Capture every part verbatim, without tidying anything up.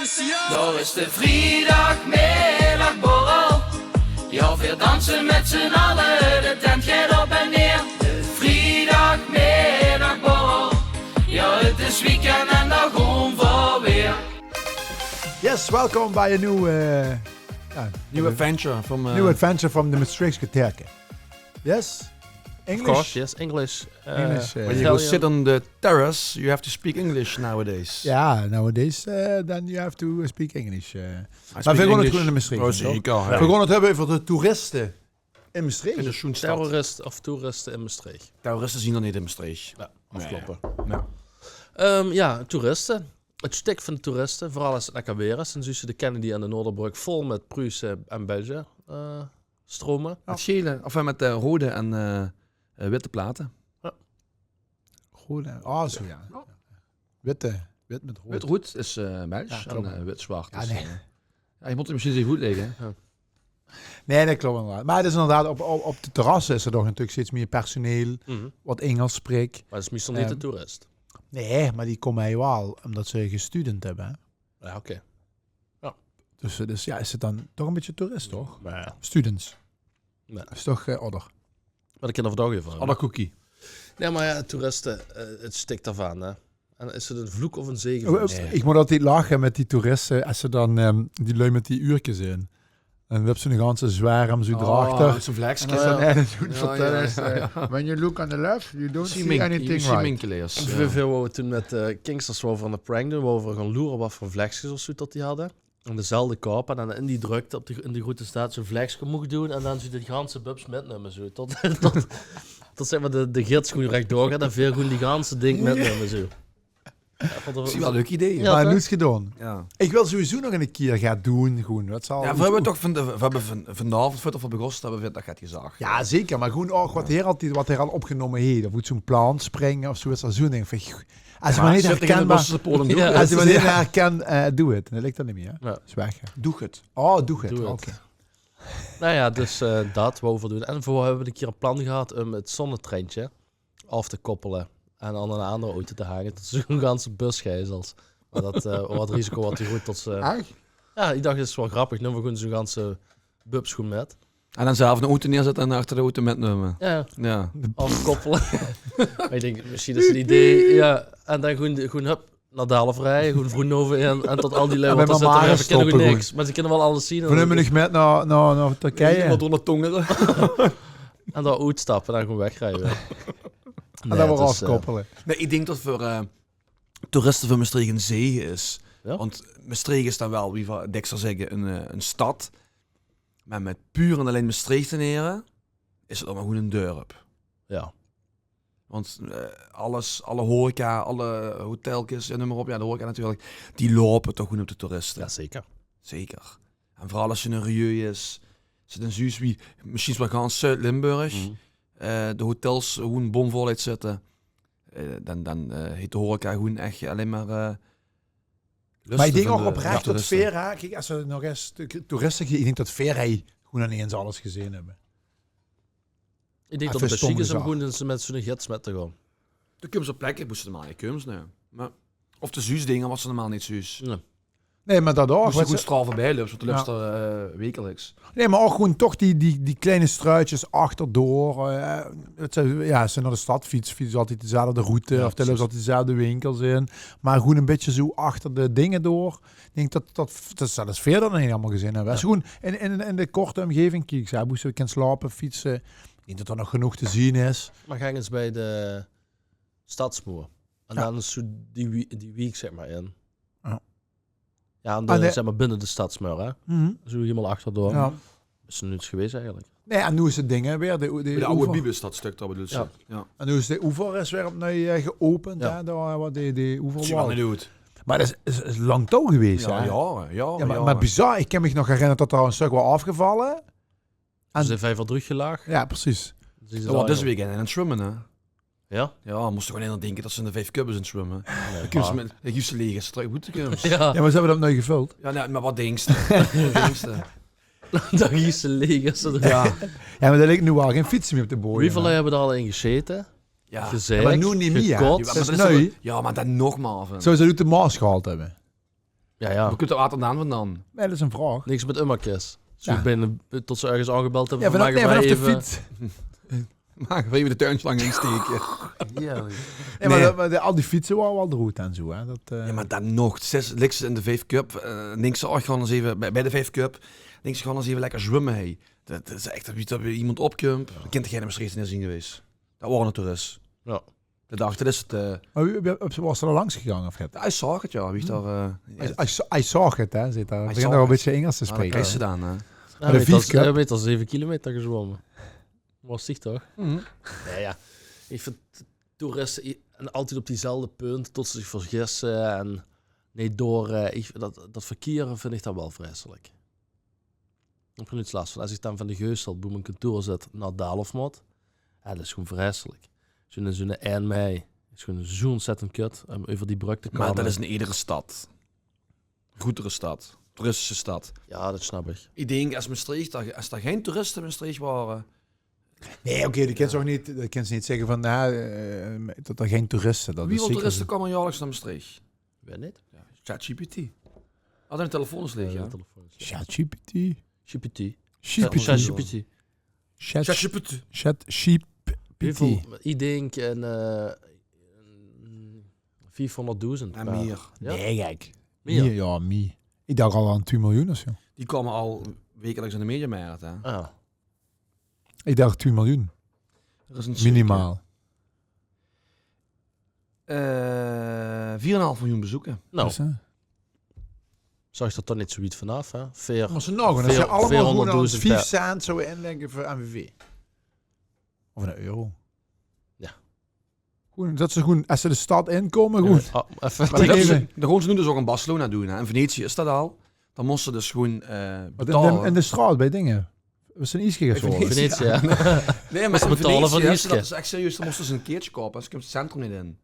Dao is de vriedagmiddagborrel. Jao, veer danse mèt z'n alle, de tent geit op en neer. De vriedagmiddagborrel. Jao, 't is weekend en dao goon veer weer. Yes, welkom bij een nieuw, eh, ja, New adventure from... eh, nieuw adventure from the Maastrichtse Terken. Yes? Of English? Course, yes, English. eh, English, eh. When you go Italian. Sit on the terrace, you have to speak English nowadays. Ja, nowadays, eh, then you have to speak English. eh. I Maar speak we gaan het English. gewoon in Maastricht Oh, doen, toch? zeker. We gaan het hebben over de toeristen in Maastricht. In de Sjoenstad. Terrorist of toeristen in Maastricht. Terroristen zien dan niet in Maastricht. Ja, afkloppen. Ja. Ehm, ja, toeristen. Het stik van de toeristen, vooral als het lekker weer is, dan zuus se de Kennedy en de Noorderbrug vol met Pruisen en Belgen eh, stromen. Met gele, of eh, met eh, rode en eh, eh, witte platen. Rode. Ah, zo ja. Witte. Wit met rood. Wit rood is eh Belgisch Ja, klopt. En eh, wit zwart. Ja, is, nee. eh, ja, je moet het misschien even goed leggen. Nee, dat klopt inderdaad. Maar het is inderdaad, op, op, op de terrassen is er toch natuurlijk steeds meer personeel Mhm. wat Engels spreekt. Maar dat is meestal niet Ehm, de toerist. Nee, maar die komen hier wel omdat ze gestudent hebben. Hè? Ja, oké. Dus, eh, dus ja, is het dan toch een beetje toerist, toch? Maar ja, Students. Nee. Is toch eh order. Maar dat kan er vandaag even. Alle cookie. Nee, maar ja, toeristen, eh, het stikt ervan, hè. En is het een vloek of een zegen? Oh, Voor oh, ons? Ik moet altijd lachen met die toeristen als ze dan ehm, die lui met die uurtjes in. En dan heb ze een ganse zwerm zo Oh, drachter. Zo'n vlekske. En dan Ja. ergens goed Ja, vertellen ja, is, ja, eh, ja. When you look on the left, you don't See see mink- anything see right. Minkeleers. Of we, we wouden toen met eh Kingsters wouden we aan de prank doen, wouden we gaan loeren wat voor vlekskes of zo dat die hadden. En dezelfde kap en dan in die drukte op de, in de grote staat zo'n vlekske mocht doen en dan zo de ganse bubs metnemen zo. Tot, tot, tot zeg maar de, de gids gewoon recht doorgaat en veer gewoon die ganse ding metnemen zo. Ja, vond Dat dat is wel een leuk idee. Ja, Maar toch? Niets gedaan. Ja. Ik wil sowieso nog een keer gaan doen. Gewoon. Wat zal Ja, we hebben toch van de, we hebben van, vanavond, voordat we begonnen hebben, we dat gaat gezag. Ja, zeker. Maar gewoon ook wat hij altijd wat hij al opgenomen heeft. Of moet zo'n plant springen of zoiets. Als zo'n ding. Vind ik, als je maar niet herkenbaar... Podium doen. Ja. Als je maar dat niet is- herkent, eh, doe het. Dan ligt dat niet meer. Hè? Ja. Is weg. Hè. Doe het. Oh, doe het. Doe het. Oké. Nou ja, dus eh, dat wou we doen. En we hebben een keer een plan gehad om het zonnetreintje af te koppelen en aan een andere auto te hangen. Dat is een ganse busgeizels. Maar dat eh wat risico wat te groot tot ze... Echt? Ja, ik dacht, het is wel grappig. Nemen we gewoon zo'n ganse bubs gewoon met. En dan zelf een auto neerzetten en achter de auto metnemen. Ja, Ja. afkoppelen. Maar ik denk, misschien is het een idee. Ja, en dan gewoon, gewoon hup, naar Delft rijden, gewoon Vroenhoven in en tot al die lui Ja, wat bij er zitten mama even kunnen stoppen niks. Maar ze kunnen wel alles zien. We nemen nog met naar, naar, naar Turkije. Door de tongeren. En daar uitstappen en gewoon wegrijden. En dan weer afkoppelen. Nee, ik denk dat voor eh, toeristen van Maastricht een zegen is. Ja? Want Maastricht is dan wel, wie we dikser zeggen, een, eh, een stad. Maar met puur en alleen Maastrichtenere is het allemaal gewoon een dorp. Ja. Want eh, alles, alle horeca, alle hotelkes, ja, noem maar op, ja, de horeca natuurlijk, die lopen toch gewoon op de toeristen. Ja, zeker. Zeker. En vooral als je een Rieu is, zit een zuus wie misschien wel gans Zuid-Limburg, Mhm. eh, de hotels gewoon bomvol uit zitten, eh, dan, dan eh, heeft de horeca gewoon echt alleen maar eh Maar ik denk van ook de- oprecht ja, dat toeristen. Veer, hè, kijk, als we nog eens de toeristen, ik denk dat Veer gewoon aan eens alles gezien hebben. Ik denk Ah, dat de verstom beschikkers gezag. hebben gewoon eens met zo'n gids met te gaan. De kums op plekken, moesten normaal niet kums, nee. Maar, of de zuus dingen wat ze normaal niet zuus. Nee. Nee, maar dat ook. Moest je Wat goed ze- straal voorbij lopen, want de Ja. loopt er eh, wekelijks. Nee, maar ook gewoon toch die, die, die kleine struitjes achterdoor. Eh, het zijn, ja, als ze naar de stad fietsen, fietsen ze altijd dezelfde route. Ja, Of dan lopen ze precies. altijd dezelfde winkels in. Maar gewoon een beetje zo achter de dingen door. Ik denk dat dat, dat, dat is verder dan niet allemaal gezien hebben. Dat is gewoon in, in, in de korte omgeving, kiek, ze moesten kunnen slapen, fietsen. Ik denk dat er nog genoeg te zien is. Maar ga eens bij de stadsmuur. En Ja. Dan is zo die, wie- die wiek, zeg maar, in. Ja. Ja, en de, Ah, nee. zeg maar binnen de stadsmuur, hè. Zo helemaal achterdoor. Ja. Is er niets geweest eigenlijk. Nee, en nu is het dingen weer. De, de, De oude oever. Bibelstad stuk, dat bedoel je. Ja. Ja. En nu is de oever is weer opnieuw eh, geopend. Ja. Hè, door eh, wat die, die Dat is wel oeverwal. niet goed. Maar dat is, is, is lang touw geweest, Ja, hè? jaren, jaren, Ja, maar, jaren. maar bizar, ik kan me nog herinneren dat er een stuk wel afgevallen. Dus de vijver teruggelaag. Ja, precies. Dus Dat was dit weekend in het zwemmen, hè. Ja? Ja, moest toch wel denken dat ze in de vijf kubbes in het zwemmen. Nee, Dan kun je maar- met een giefse leger straks goed te komen. Ja. Ja, maar ze hebben dat opnieuw gevuld. Ja, nee, maar wat denkt ze? Wat denkt ze? Dan giefse leger. Ja. Ja, maar er ligt nu wel geen fietsen meer op de boeien. Wieviel Hè? Hebben er al in gezeten? Ja. Gezeikt, Ja, maar nu niet meer. gekotst. Ja, maar dat is ook- nu. Ja, maar dan nog maar van. Zouden ze het uit de Maas gehaald hebben? Ja, ja. Wo kump det water dan vandaan? Ja, det is ein vraog. Niks mit ummerkes. Zo, ich bin, tot ze örges aangebeld höbbe van: "Maag ich effe de fiets?" Maag ich effe de tuinslang insteke? Ja, mer, mer de, al die fietse wore waal droed en zo, hè. Det, eh, ja, mer dan nog, zes, ligks in de Vief Kup, eh, dinks se: "Och, gaon ins effe bie, bie de Vief Kup." Dinks se: "Gaon ins effe lekker zwumme, hè." Det, det is ech, wie det bie emes opkump. Dan kint 'r geine Mestreechteneer zeen gewaes. Det wore 'ne toerist. Ja. De daag, det is 't, eh. Mer wie, wie, waas 'r al langs gegange, of get? Hae zaog 't, ja. Wie ich dao, eh, hae, hae zaog 't, hè, zit dao. Hae zaog 't. Begint nog ein bietje Ingels te spraeke. Hae weit al, hae weit al zeve kilometer gezwómme. Waas dich toch? Ja, ja. Ich vind toeriste i-, en altied op diezelfde punt, tot ze zich vergisse en neet door, eh, ich, det, det verkier vind ich dan waal vreiselik. Ich höb d'r noets las van. Es ich dan van de Geusselt boe mien kantoor zit nao Daalhof mót, ja, det is gewoen vreiselik. Zoe'n, zoe'n ein mei is gewoen zoe ontzettend kut um euver die brögk te kómme. Mer det is in eder stad. Groetere stad. Toeristische stad. Ja, det snap ich. Ich dink, es Mestreech, es d'r gein toeriste in Mestreech wore. Nae, oké, det kins se ouch neet, det kins se neet zègke van, ja, eh, det d'r gein toeriste, det is zeker zo. Wieväöl toeriste kómme jaorliks nao Mestreech? Weit neet. Ja, ChatGPT. Had 'n telefoon ins ligke, ja. ChatGPT. GPT. GPT. GPT. ChatGPT. Chat, ChatGPT. ChatGPT. Wieväöl? Ich dink ein, eh, ein viefhóngerddoezend. Ja, per, mieër. Ja? Nae, gek. Mieër? Mieër, ja, mieër. Ich dach al aan twie miljoen of zo. Die kómme al wekeliks in de Mediamarkt, hè? Ah. Ich dach twie miljoen. Minimaal. Eh, veer en 'n haaf miljoen bezeukers. Nou. Dus, eh, zag ich det dan neet zoe wied vanaaf, hè? Veer, mer ze nog, es ze allemaol gewoen aan vief cent zouwe inlègke veur M V V. Of 'n euro. Ja. Gewoen, det ze gewoen, es ze de stad inkómme, gewoen. Ja, effe. Mer dan gaon ze noe dus ouch in Barcelona doon, hè. In Venetië is det al. Dan mós ze dus gewoen, eh, betaole. In de, in de straot bie dinge. Waat is 'n ieske? Venetië, ja. Nae, mer in Venetië, ja, det is ech serieus. Dan mós ze 'n kaertje koupe, anders kums se 't centrum neet in.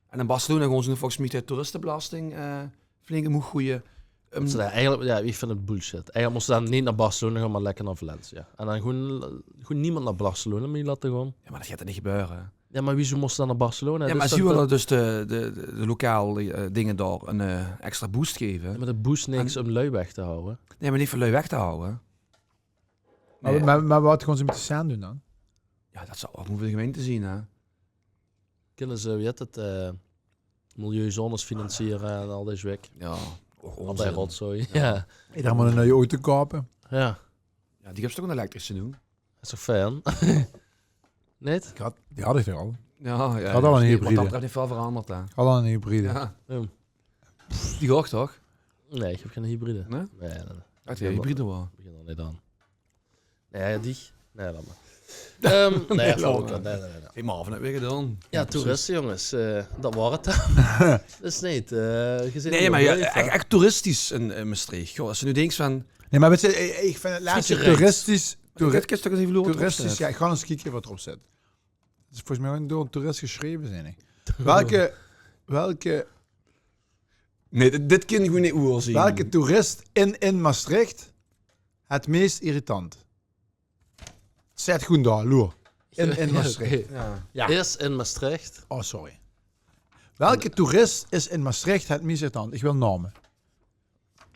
En in Barcelona gaon ze noe volges mich de toeristebelasting, eh, flink omhoeg goeie. Det ze dao eigelik, ja, ich vind 't bullshit. Eigelik mós ze dan neet nao Barcelona gaon, mer lekker nao Valencia. En dan gewoen, gewoen niemes nao Barcelona mei laote gaon. Ja, mer det geit d'r neet gebeure. Ja, mer wiezoe mós ze dan nao Barcelona? Ja, mer ze wille dus de, de, de, de lokaal, eh, dinge dao 'n, eh, extra boost geve. Ja, mer det boost niks um lui weg te hawwe. Nae, mer neet veur lui weg te hawwe. Mer, mer, mer waat gaon ze mit die cent doon dan? Ja, det zal ouch waal veur de gemeinte zeen, hè. Kinne ze, wie hèt 't, eh, milieuzones financiere en al die zwik. Ja, ouch onzin. Al die rotzooi. Ja. Ich dach mer 'n nuuj auto koupe. Ja. Ja, die höbs se toch 'n elektrische noe? Det is toch fijn? Neet? Ich had, die had ich toch al. Ja, ja. Ich had al 'n hybride. Waat det betröf neet väöl verangerd, hè. Ich had al 'n hybride. Ja. Ja. Die gaon toch? Nae, ich höb gein hybride. Nae? Nae, nae, nae. Ach, die hybride waal. Begin d'r neet aan. Nae, dich. Nae, laot mer. Ehm, nae, flauwekul. Nae, nae, nae, nae. Hey, mer of net weer gedaon. Ja, toeriste, jónges. Eh, det waor 't dan. Det is neet, eh, gezeen. Nae, mer ja, ech, ech toeristisch in, in Mestreech. Goh, es se noe dinks van... Nae, mer wèts se, ich, ich vind 't laatste toeristisch, toeri-, toeristisch, ja, ich gaon ins kieke waat d'r op steit. 't Is volges mich door 'n toerist gesjreve, zeen ich. Welke, welke... Nae, dit, dit kin ich gewoen neet oerzeen. Welke toerist in, in Mestreech 't meis irritant? Zèt gewoen dao, loer. In, in Mestreech. Ja. Ja. Is in Mestreech. Oh, sorry. Welke toerist is in Mestreech 't meis irritant? Ich wil naome.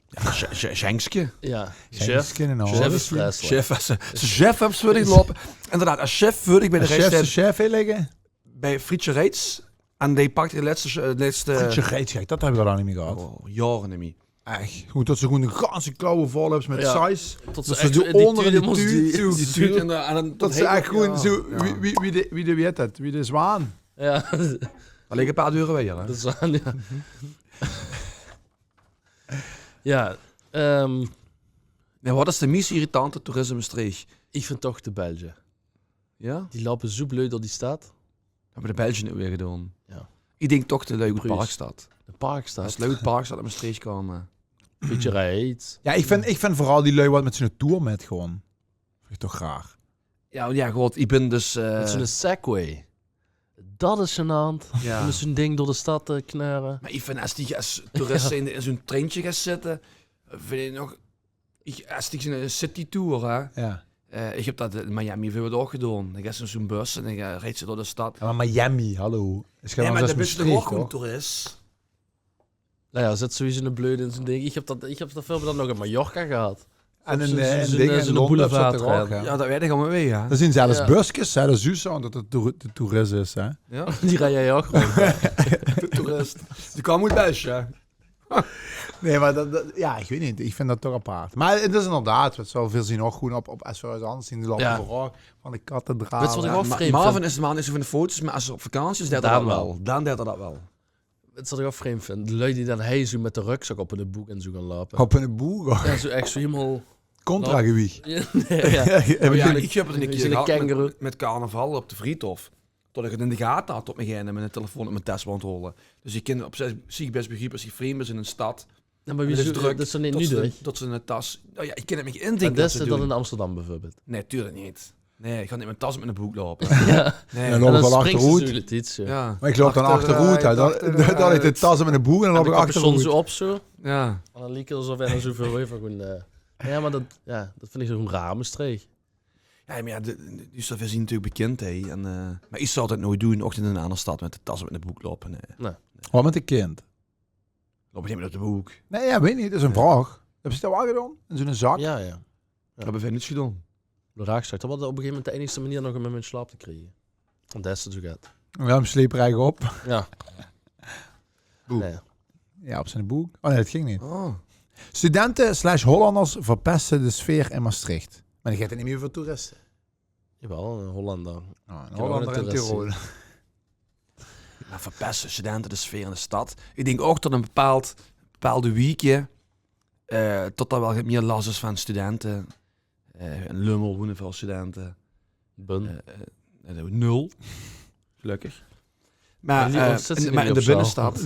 Ja, Sje-, Sje-, Sjenkske. Ja. Sjenkske, Jeff. Jeff is vreselijk. Jeff is, eh, Jeff höbs se veur dich loupe. Inderdaad, es Jeff veur dich bie de rij steit. Chef ligke. Bie Frietje Reits. En dae pak de lètste, eh, lètste... Frietje Reits, ja, det höb ich al lang neet mie gehad. Oh, jaore neet mie. Ech, gewoen tot se gewoen de ganse klauwe vol höbs mit sais. Tot se ech zoe in die tuut mós, die tuut, en dan, en dan tot se ech gewoen zoe, wie, wie, wie de, wie de, wie hèt det? Wie de zwaan. Ja. Allein 'n paar deure wijer, hè? De zwaan, ja. Ja, ehm. Nae, waat is de meis irritante toerist in Mestreech? Ich vind toch de Belge. Ja? Die loupe zoe bleu door die stad. Höbbe de Belge 't weer gedaon? Ja. Ich dink toch de lui oet Parkstad. De Parkstad. Es lui oet Parkstad nao Mestreech kómme. Frietje Reits. Ja, ich vind, ich vind veural die lui waat mit zoe'n tour mitgaon. Vind ich toch raar. Ja, ja, god, ich bin dus, eh... Mit zoe'n Segway. Det is gênant. Ja. Mit zoe'n ding door de stad te kneure. Mer ich vind, es dich es toerist in, in zoe'n treintje geis zitte, vind ich nog Ich, es ich 'n citytour, hè. Ja. Eh, ich höb det in Miami väöl ouch gedaon. Ich höb zoe'n bus en ich, eh, reis door de stad. Ja, mer Miami, hallo. Nae, mer dan bis se toch ouch 'ne toerist. Ja, ja, zit sowieso 'ne bleud in zo'n ding. Ich höb dat, ich höb dat veurbeeld dan nog in Mallorca gehad. En zo'n, eh, zo'n, zo'n, eh, zo'n boulevard, ja. Ja, dat weit ich allemaol weer, ja. D'r zeen zelfs buskes, hè, dat zuus se, dat 't toer-, de toerist is, hè. Ja. Die rieje ja ouch rond. De toerist. Die kómme oet Belsj, ja. Nae, mer dat, dat, ja, ich weit neet. Ich vinj dat toch apart. Mer 't is inderdaad, wat zoe väöl zeen ouch gewoen op, op, es v'r örges anders zeen, die loupe veural van de kathedraal. Wèts se wat ich ouch vreemd vinj? Marvin is de man neet zoe van de foto's, mer es 'r op vakantie is, deit 'r dat wel. Dan deit 'r dat wel. Wèts se wat ich ouch vreemd vinj? De lui die dan hei zoe mit de rökzak op hunne boek en zoe gaon loupe. Op hunne boek, hoor. Ja, zoe ech zoe hielemaol contragewiech. Ja, nae, ja. Ja, ich höb 't 'ne kier gehad mit, mit carnaval op de Vriethof. Tot ich 't in de gate had tot mich eine mit 'ne telefoon op mien tas wou hoole. Dus ich kin op zich bès begriepe es ich vreemd bön in 'n stad. Ja, mer wiezoe? Dat is drök, dat is toch neet nudig? Tot ze 'n tas, noe ja, ich kin 't mich indinke. En deis se dat in Amsterdam beveurbeeld? Nae, tuurlik neet. Nae, ich gaon neet mit 'n tas op mien boek loupe. Ja. Nae. En dan loup ich wel achteroet. Mer ich loup dan achteroet, hè. Dan, dan höb ich de tas op mien boek en dan loup ich achteroet. Zoe op, zoe. Ja. En dan liek 't esof ich zoe veurover gewoen, eh, ja, mer dat, ja, dat vinj ich zoe raar, Mestreech. Ja, mer ja, de, de Duusterveer zeen natuurlik bekind, hè. En, eh, mer ich zou dat noets doon, ouch in 'n aander stad mit de tas op mien boek loupe, nae. Nae. Wat mit e kind? Loup ich neet mit op de boek. Nae, ja, weit neet. Dat is 'n vraog. Höbs se dat wel gedaon? In zoe'n zak? Ja, ja. Dat höbbe veer neet gedaon. De vraog stèlt, dat waor op e gegeve moment de einigste meneer nog um 'm in slaop te kriege. Want dat is zoe get. Ja, 'm sleep rechtop. Ja. Boe. Nae. Ja, op ziene boek. Oh nae, dat góng neet. Oh. Studente slash Hollanders verpeste de sfeer in Mestreech. Mer dan geit 't neet mie euver toeriste. Jawel, 'ne Hollander. Ah, 'ne Hollander in Tirol. Mer verpeste studente de sfeer in de stad? Ich dink ouch tot 'n bepaald, bepaalde wieke, eh, tot d'r wel get mie las is van studente. Eh, in Lummel woene väöl studente. Bun. Eh, eh, nul. Gelökkig. Mer, eh, in, mer in de binnestad,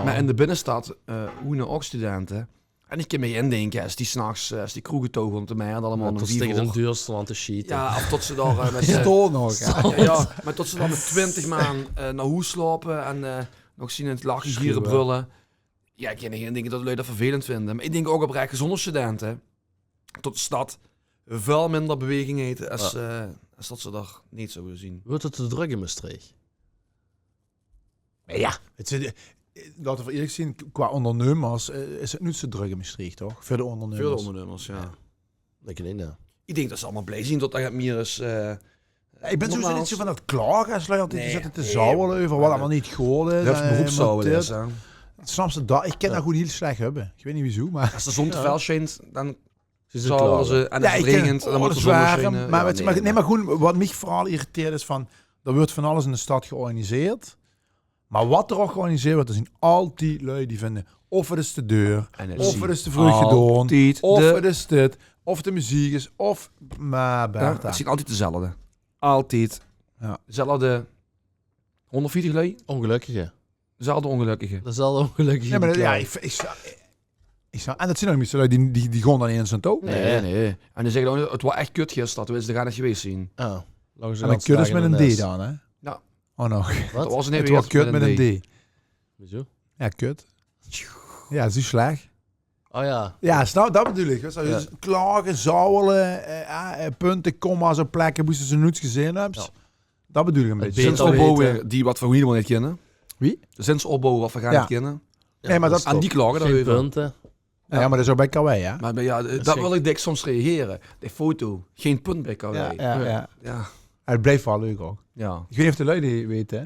mer in de binnestad, eh, woene ouch studente. En ich kin mich indinke, es die 's nachs, eh, es die kroege touw gaon, te mei allemaol nog vief oor. Tot ze tege d'n deur staon te sjiete. Ja, of tot ze dao, eh, mit z'n, ja, ja, mer tot ze dan mit twintig man, eh, nao hoes loupe en, eh, nog zeen in 't lache, giere, brölle. Ja, ich kin mich indinke tot de lui dat vervelend vinde. Mer ich dink ouch oprech, zónger studente, tot de stad väöl minder beweging heet es, eh, es tot ze dao neet zouwe zeen. Weurt 't te drök in Mestreech? Mer ja, 't is, eh, laote v'r ierlik zeen, qua óngernummers, eh, is 't noets zoe drök in Mestreech, toch? Veur de óngernummers. Veur de óngernummers, ja. Ja. Ich dink dat ze allemaol blie zeen tot d'r get mie is, eh, ja, ich bön sowieso neet zoe van dat klage, es lui altied zitte te zauwele euver wat allemaol neet good is. Beroepszauwele is, hè. Snaps se dat? Ich kin dat gewoen hiel slech höbbe. Ich weit neet wiezoe, mer es de zon te fel sjient, dan zauwele ze. En es 't raegent, dan mót de zon sjine. Mer, nae, mer gewoen, wat mich veural irriteert is van, d'r weurt van alles in de stad georganiseerd. Mer wat d'r ouch georganiseerd weurt, d'r zeen altied lui die vinde of 't is te deur, of 't is te vreug gedaon, of 't is dit, of de meziek is, of, mer Bertha. Ja, 't zeen altied dezelfde. Altied. Ja. Dezelfde hóngerdveertig lui. Óngelökkige. Dezelfde óngelökkige. Dezelfde óngelökkige. Nae, mer ja, ich, ich, ich, en dat zeen ouch neet zoe lui die, die, die gaon dao neet ins nao touw. Nae, nae. En die zègke dan: 't waor ech kut gister, terwijl ze d'r gaar neet gewees zeen. Ja. En kut is mit 'n D dan, hè? Ja. Oh, nog. Wat? Dat waor neet kut mit 'n D. Wiezoe? Ja, kut. Ja, zoe slech. Oh ja. Ja, snap, dat bedoel ich. Wèts se, dus klage, zauwele, eh, ah, eh, punte, komma's op plekke boe se ze noets gezeen höbs. Ja. Dat bedoel ich e bietje. Zinsopbouw die wat v'r hielemaol neet kinne. Wie? Zinsopbouw wat v'r gaar neet kinne. Nae, mer dat, aan die klage dan weer. Gein punte. Ja, mer dat is ouch bie K W, hè? Mer, mer ja, dat wil ich dik soms reagere. De foto, gein punt bie K W. Ja, ja, ja. Ja. 't Blijf waal leuk ouch. Ja. Ich weit neet of de lui die weite, hè?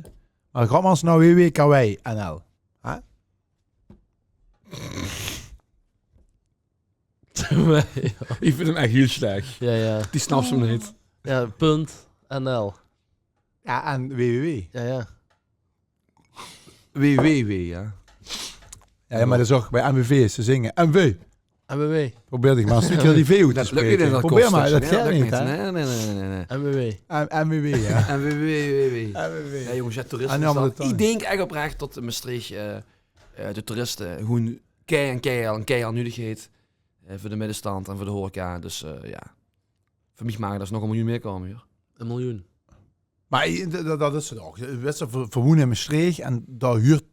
Mer gaon v'r ins nao W W K W N L. Hè? Ich vinj 'm ech hiel slech. Ja, ja. Die snaps 'm neet. Ja, punt N L. Ja, en W W W. Ja, ja. W W W, ja. Ja, ja, mer dat is ouch bie M W V is te zinge. M W. M W W. Probeer dich mer ins 'ne kier die V oet te spreke. Probeer mer, dat geit neet, hè? Nae, nae, nae, nae. M W W. M W W, ja. M W W. Ja, jónges, ja, toeriste. Ich dink ech oprech tot Mestreech, eh, eh, de toeriste gewoen kei en kei en kei nudig heet. Eh, veur de middestand en veur de horeca. Dus, eh, ja. Veur mich maag d'r nog e miljoen mie koume, huur. E miljoen. Mer i-, d-, d-, dat is 't ouch. Wèts se, v'r, v'r woene in Mestreech en dao huurt,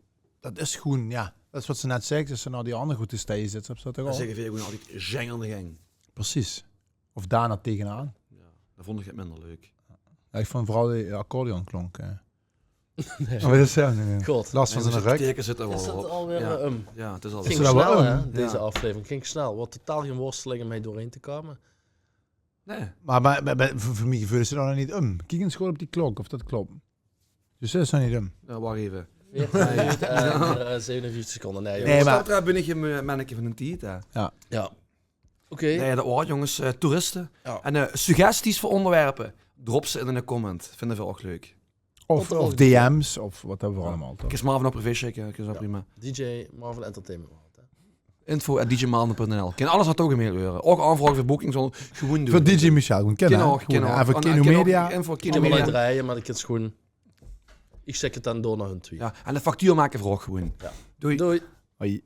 dat is gewoen, ja, dat is wat se net zaes, es se nao die anger groete stei zits, höbs se dat toch ouch. Dan zègke veer gewoen altied: zjeng aan de gang. Precies. Of dao nao tegenaan. Ja, dat vónj ich 't minder leuk. Ja, ich vónj veural die accordeon klonk, eh. Nae. Oh, wat is dat? Nae. God. Last van zien rök. Teken zit er wel op. Is dat alweer, eh, um? Ja, het is al. Ging snel, hè, deze aflevering. Ging snel. Wat totaal geen worsteling om hie doorheen te kómme. Nae. Maar, maar, maar, maar veur, veur mien geveul is 't nog neet um. Kiek ens good op die klok of dat klop. Dus dat is nog neet um. Ja, wach effe. Veertien minute en, eh, zevenenvieftig seconde. Nae, jóng. Nae, maar wat dat betreft bin ich ein, eh, menneke van d'n tied, hè. Ja. Oké. Nae, dat waor 't, jónges. Eh, toeriste. Ja. En, eh, suggesties veur óngerwerpe, drop ze in de comment. Vinde veer ouch leuk. Of, of D M's, of wat höbbe veer allemaol, toch? Kins Marvin op privé sjèkke, kins ouch prima. D J Marvin Entertainment. Info at D J Marvin punt N L. Kin alles nao touw gemail weure. Ouch aanvraoge veur boekings, gewoen doon. Veur D J Michel, gewoen kinne, hè? Kin ouch, kin ouch. Effe Kino Media. Info Kino Media. Drejje, maar ich kin 't gewoen, ich sjèk 't dan door nao hun twee. Ja, en de factuur make veer ouch gewoen. Ja. Doei. Doei. Hoi.